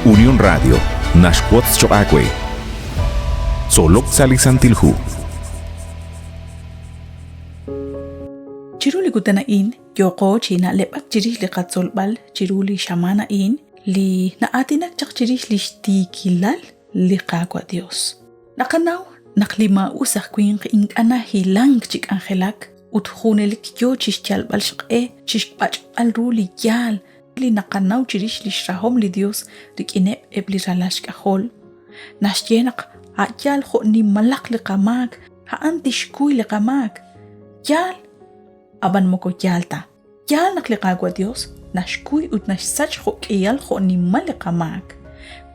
Unión Radio naxwotz choq' aawe. Tzolok sa' li Santil Hu. Chiru li kutan a'in yooqo chi na'leb'ak chirix li qatzolb'al chiru li xamaan a'in li na'aatinak chaq chirix li xtiikilal li Qaawa' Dios. Naqanaw naq li maa'us aj winq ink'a' nahilank chi k'anjelak ut junelik yoo chixyalb'al xq'e chixpach'b'al ru li yaal li naqanaw chirix lix rahom li Dios rik'ineb' eb' li ralal xk'ajol. Naxye naq a' yaal jo' nimalaq li qamaak, a'an tixkuy li qamaak. Yaal, ab'an moko yaal ta. Yaal naq li Qaawa' Dios naxkuy ut naxsach jo' k'ihal jo' nimal li qamaak.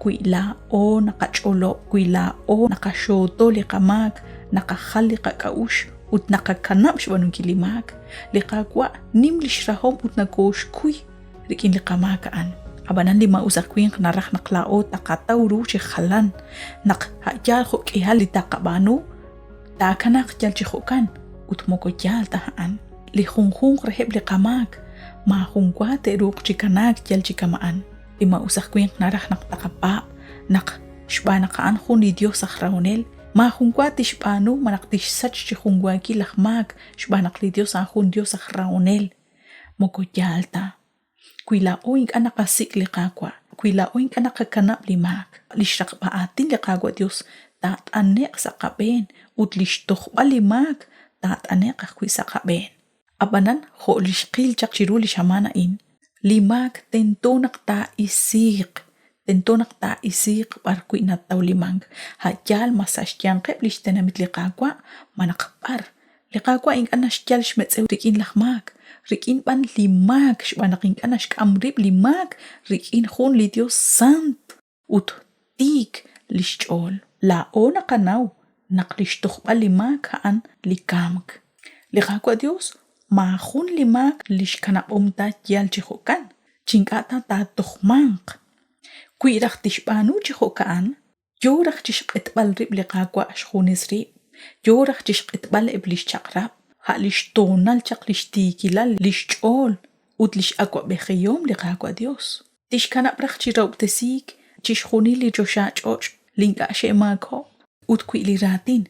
Wi laa'o naqach'olob', wi laa'o naqaxooto li qamaak, naqajal li qak'a'uxl ut naqakanab' xb'aanunkil li maak, li Qaawa' nim lix rahom ut nokooxkuy rik'in li qamaak a'an. Ab'anan li maa'us aj winq naraj naq laa'o taqataw ru chi jalan, naq a' yaal jo' k'ihal li taqab'aanu, taakanaaq yal chi jo'kan ut moko yaal ta a'an. Li junjunq reheb' li qamaak maajun wa te'ruuq chi kanaak yal chi kama'an. Li maa'us aj winq naraj naq taqapaab' naq xb'aan naq a'an jun li Dios aj rahonel, maajun wa tixb'aanu malaj tixsach chi junwaakil laj maak xb'aan naq li Dios a'an jun Dios aj rahonel. Moko yaal ta. Wi laa'o ink'a' naqasik' li Qaawa', wi laa'o ink'a' naqakanab' li maak, li xraqb'a-aatin li Qaawa' Dios taat'ane'q sa' qab'een ut li xtojb'al li maak taat'ane'q ajwi' sa' qab'een. Ab'anan, jo' li xqil chaq chiru li xamaan a'in, li maak tento naq taa'isiiq, tento naq taa'isiiq b'arwi' natawlimank, a' yaal ma sa' xyanqeb' li xtenamit li Qaawa' malaj b'ar Li Qaawa' ink'a' naxyal xmetz'ew rik'in laj maak, rik'in b'an li maak xb'aan naq ink'a' naxk'am rib' li maak rik'in jun li Yos sant ut tiik li xch'ool. Laa'o naqanaw naq li xtojb'al li maak a'an li kamk. Li Qaawa' Yos maajun li maak li xkanab'om ta yal chi jo'kan, chi ink'a' ta taatojmanq. Wi raj tixb'aanu chi jo'ka'an, Yoo raj chixq'etb'al rib' li Qaawa' xjunes rib', yoo raj chixq'etb'al eb' lix chaq'rab', a' lix toonal chaq lix tiikilal lix ch'ool ut lix awa'b'ejihom li Qaawa' Dios. Tixkanab' raj chi rahob'tesiik chixjunil li choxa ch'och' li ink'a' xe'maako', ut wi li raatin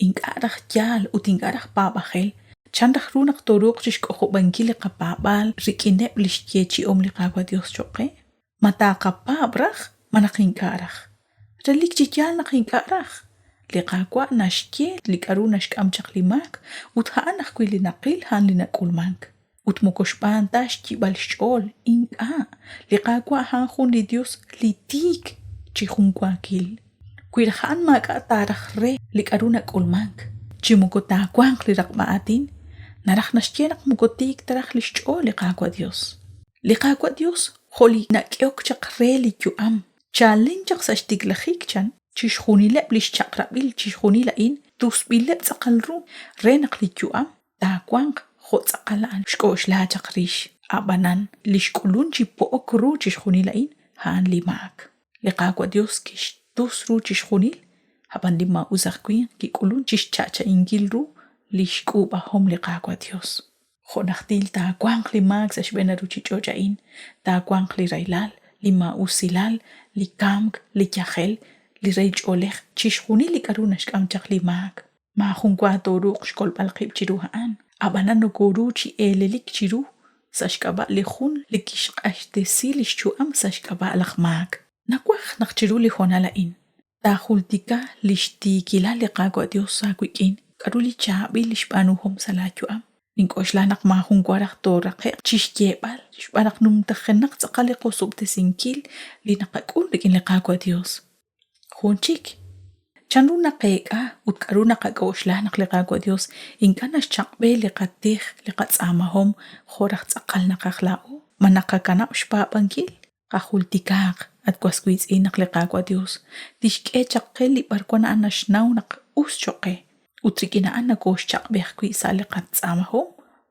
ink'a' raj yaal ut ink'a' raj paab'ajel, chan raj ru naq tooruuq chixk'ojob'ankil li qapaab'aal rik'ineb' lix yeechi'om li Qaawa' Dios choq' qe? Ma taaqapaab' raj malaj ink'a' raj? Relik chi yaal naq ink'a' raj. Li Qaawa' naxye li k'aru naxk'am chaq li maak ut a'an ajwi' li naqil a'an li nak'ulmank. Ut moko xb'aan ta xyib'al xch'ool, ink'a'. Li Qaawa' a'an jun li Yos li tiik chi junwaakil. Wi raj a'an maak'a' taaraj re li k'aru nak'ulmank, chi moko taawanq li raqb'a aatin, naraj naxye naq moko tiik ta raj li xch'ool li Qaawa' Yos. Li Qaawa' Yos jo' li nak'ehok chaq re li yu'am, chalen chaq sa' xtiklajik chan, chixjunileb' li xchaq'rab'il chixjunil a'in tusb'ileb' tz'aqal ru re naq li yu'am taawanq jo' tz'aqal a'an xk'oxla chaq rix. A'b'anan, li xk'ulun chi po'ok ru chixjunil a'in, a'an li maak. Li Qaawa' Yos kixtus ru chixjunil, ab'an li maa'us aj winq kik'ulun chi xcha'cha'inkil ru li xk'uub'ahom li Qaawa' Yos. Jo' najtil taawanq li maak sa' xb'een a ruuchich'och' a'in, taawanq li rahilal, li maa'usilal, li kamk, li yajel, li rahil ch'oolej, chixjunil li k'aru naxk'am chaq li maak. Maajun wa tooruuq xkolb'al qib' chiru a'an, ab'anan nokooru chi eelelik chiru sa' xk'ab'a' li jun li kixq'axtesi li xyu'am sa' xk'ab'a' laj maak. Nawaj naq chiru li hoonal a'in taajultika li xtiikilal li Qaawa' Yos aawik'in, k'aru li chaab'il li xb'aanuhom sa' laayu'am. Nink'oxla naq maajun wa raj tooraqe'q chi xyeeb'al xb'aan naq numtajenaq tz'aqal li qosob'tesinkil li naqak'ul rik'in li Qaawa' Yos. Jun chik, chanru naqeek'a ut k'aru naqak'oxla naq li Qaawa' Yos ink'a' naxchaq'b'e li qatij, li qatz'aamahom jo' raj tz'aqal naqaj laa'o? Ma naqakanab' xpaab'ankil? Qajultikaaq, at was wiitz'in, naq li Qaawa' Dios tixk'e chaq qe li b'arwan a'an naxnaw naq us choq' qe, ut rik'in a'an nokooxchaq'b'e ajwi' sa' li qatz'aamahom,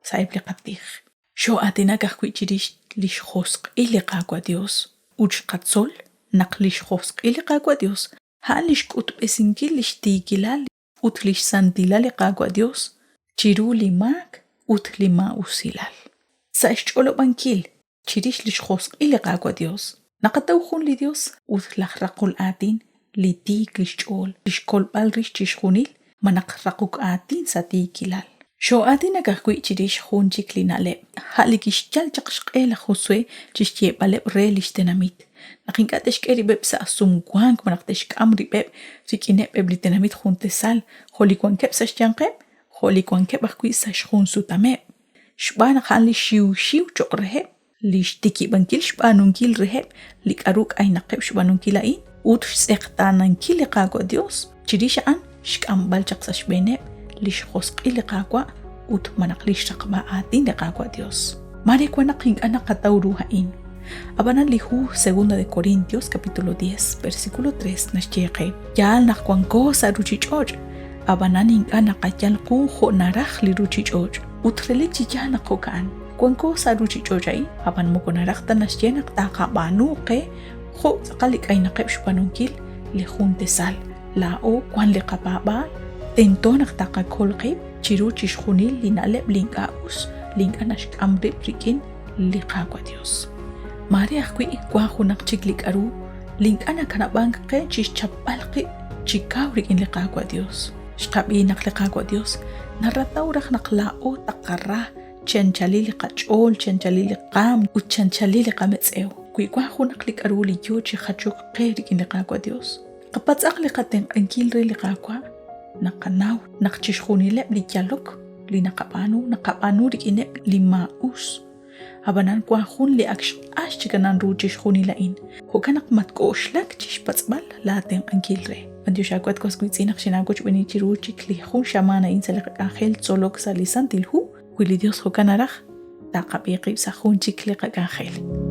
sa'eb' li qatij. Xoo'aatinak ajwi' chirix lix josq'il li Qaawa' Dios, ut xqatzol naq lix josq'il li Qaawa' Dios a'an lix k'utb'esinkil lix tiikilal ut lix santilal li Qaawa' Dios chiru li maak ut li maa'usilal. Sa' xch'olob'ankil chirix lix josq'il li Qaawa' Dios. Naqataw jun li Dios ut laj raqol aatin li tiik lix ch'ool, lix kolb'al rix chixjunil malaj raqok aatin sa' tiikilal. Xoo'aatinak ajwi' chirix jun chik li na'leb', a' li kixyal chaq xq'e laj Josué chi xyeeb'aleb' re li xtenamit, naq ink'a' te'xk'e rib'eb' sa' sumwank malaj te'xk'am rib'eb' rik'ineb' eb' li tenamit juntesal jo' li wankeb' sa' xyanqeb' jo' li wankeb' ajwi' sa' xjunsutameb', xb'aan naq a'an li xiwxiw cho'q reheb' li xtikib'ankil xb'aanunkil reheb' li k'aru k'aynaqeb' xb'aanunkil a'in ut xtz'eqtaanankil li Qaawa' Yos, chirix a'an xk'amb'al chaq sa' xb'eeneb' li xjosq'il li Qaawa' ut malaj li xraqb'a aatin li Qaawa' Yos. Maare wan naq ink'a' naqataw ru a'in. Ab'anan li hu Segunda de Corintios capítulo 10 versículo 3 naxye qe, Yaal naq wanko sa' ruuchich'och', ab'anan ink'a' naqayal qu jo' naraj li ruuchich'och'. Ut relik chi yaal naq jo'ka'an. Wanko sa' ruuchich'och' a'in, ab'an moko naraj ta naxye naq taaqab'aanu qe jo' tz'aqal li k'aynaqeb' xb'aanunkil li jun tesal. Laa'o wan li qapaab'aal, tento naq taqakol qib' chiru chixjunil li na'leb' li ink'a' us, li ink'a' naxk'am rib' rik'in li Qaawa' Dios. Maare ajwi' wan junaq chik li k'a'ru li ink'a' nakanab'ank qe chixchapb'al qib' chi kaw rik'in li Qaawa' Dios. Xqab'i naq li Qaawa' Dios narataw raj naq laa'o taqara chi anchalil li qach'ool, chi anchalil li qaam ut chi anchalil li qametz'ew. Wi wan junaq li k'a'ru li yoo chi jachok qe rik'in li Qaawa' Dios, qapatz'aq li qatenq'ankil re li Qaawa'. Naqanaw naq chixjunileb' li yalok li naqab'aanu, naqab'aanu rik'ineb' li maa'us. Ab'anan wank jun li ak xq'ax chikanan ru chixjunil a'in. Jo'kan naq matk'oxlak chi xpatz'b'al laatenq'ankil re. B'anyox aawe at was wiitz'in naq xinaawochb'eeni chiru chik li jun xamaan a'in sa' li qak'anjel tzolok sa' li Santil Hu. Wi li Yos jo'kan naraj, taqab'i qib' sa' jun chik li qak'anjel.